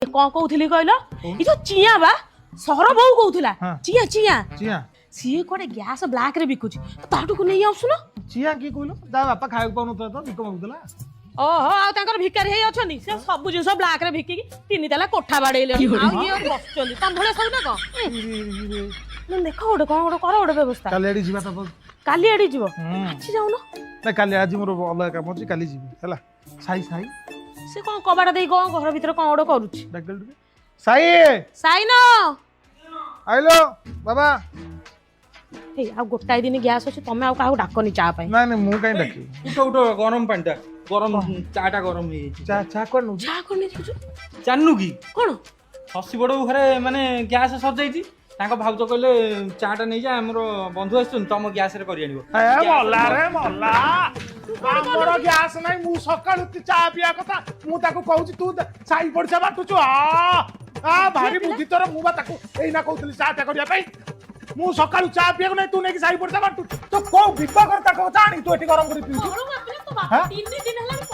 କଣ କହୁଥିଲି କହିଲ, ଏ ଯୋଉ ଚିଆଁ ବା ସହର ବୋଉ କହୁଥିଲା। ହଁ। ଚିଆଁ ଚିଆଁ। ଚିଆଁ। ସିଏ କୁଆଡେ ଗ୍ୟାସ ବ୍ଲାକ ରେ ବିକୁଛି, ତ ତାଠୁକୁ ନେଇ ଆସୁନ। ଚିଆଁ କିଏ କହିଲୁ? ତା ବାପା ଖାଇବାକୁ ପାଉନଥିଲା ତ ଭିକ ମାଗୁଥିଲା। ଓହୋ, ଆଉ ତାଙ୍କର ଭିକାରୀ ହେଇ ଅଛନ୍ତି। ସେ ସବୁ ଜିନିଷ ବ୍ଲାକ ରେ ବିକିକି ତିନି ତାଲା କୋଠା ବାଡେଇଲେଣି, ଆଉ ଇଏ ବସୁଛନ୍ତି ତମ ଭଳିଆ ସବୁ ନା କଣ? ଉଁ, ଦେଖ ଗୋଟେ କଣ ଗୋଟେ କର, ଗୋଟେ ବ୍ୟବସ୍ଥା। କାଲି ଆଡି ଯିବା ତା ପାଖକୁ। କାଲି ଆଡି ଯିବ? ହୁଁ। ଆଜି ଯାଉନ। ନା, କାଲି, ଆଜି ମୋର ଅଲଗା କାମ ଅଛି, କାଲି ଯିବି ହେଲା। ସାଇ, ସାଇ। ସେ କଣ କବାଟ ଦେଇ କଣ ଘର ଭିତରେ କଣ ଗୋଟେ କରୁଛି। ଡାକିଲୁ ଟିକେ, ସାଇ। ସାଇନ। ଆଇଲୋ ବାବା। ଏଇ, ଆଉ ଗୋଟାଏ ଦିନ ଗ୍ୟାସ୍ ଅଛି, ତମେ ଆଉ କାହାକୁ ଡାକନି ଚା ପାଇଁ। ନାଇଁ ନାଇଁ, ମୁଁ କାହିଁ ଡାକିବି? ଉଠ ଉଠ, ଗରମ ପାଣିଟା ଗରମ, ଚାଟା ଗରମ ହେଇଯାଇଛି। ଚା, ଚା କୁଆଡେ ନଉଛି? ଚା କଣ ନେଇଯାଉଛୁ? ଜାଣିନୁ କି? କଣ? ଶଶୀ ବଡ ଘରେ ମାନେ ଗ୍ୟାସ ସରିଯାଇଛି। ତାଙ୍କ ଭାଉଜ କହିଲେ ଚାଟା ନେଇଯା, ଆମର ବନ୍ଧୁ ଆସୁଛନ୍ତି, ତମ ଗ୍ୟାସରେ କରି ଆଣିବ। ଏ ମଲା ରେ ମଲା, ଆମର ଗ୍ୟାସ ନାହିଁ। ମୁଁ ସକାଳୁ ଚା ପିଇବା କଥା, ମୁଁ ତାକୁ କହୁଛି ତୁ ସାଇ ପଡ଼ିଶା ବାଣ୍ଟୁଛୁ। ଆ ଆ ଭାରି ବୁଦ୍ଧି ତୋର। ମୁଁ ବା ତାକୁ ଏଇନା କହୁଥିଲି ଚା ଟା କରିବା ପାଇଁ। ମୁଁ ସକାଳୁ ଚା ପିଇବାକୁ ନାହିଁ, ତୁ ନେଇକି ସାଇ ପଡ଼ିଶା ବାଣ୍ଟୁଛୁ। ତୁ କୋଉ ବିବାହରେ ତାଙ୍କ ଚା ଆଣି ତୁ ଏଠି ଗରମ କରି ପିଉଛୁ? ହଁ? 3 ଦିନ ହେଲାଣି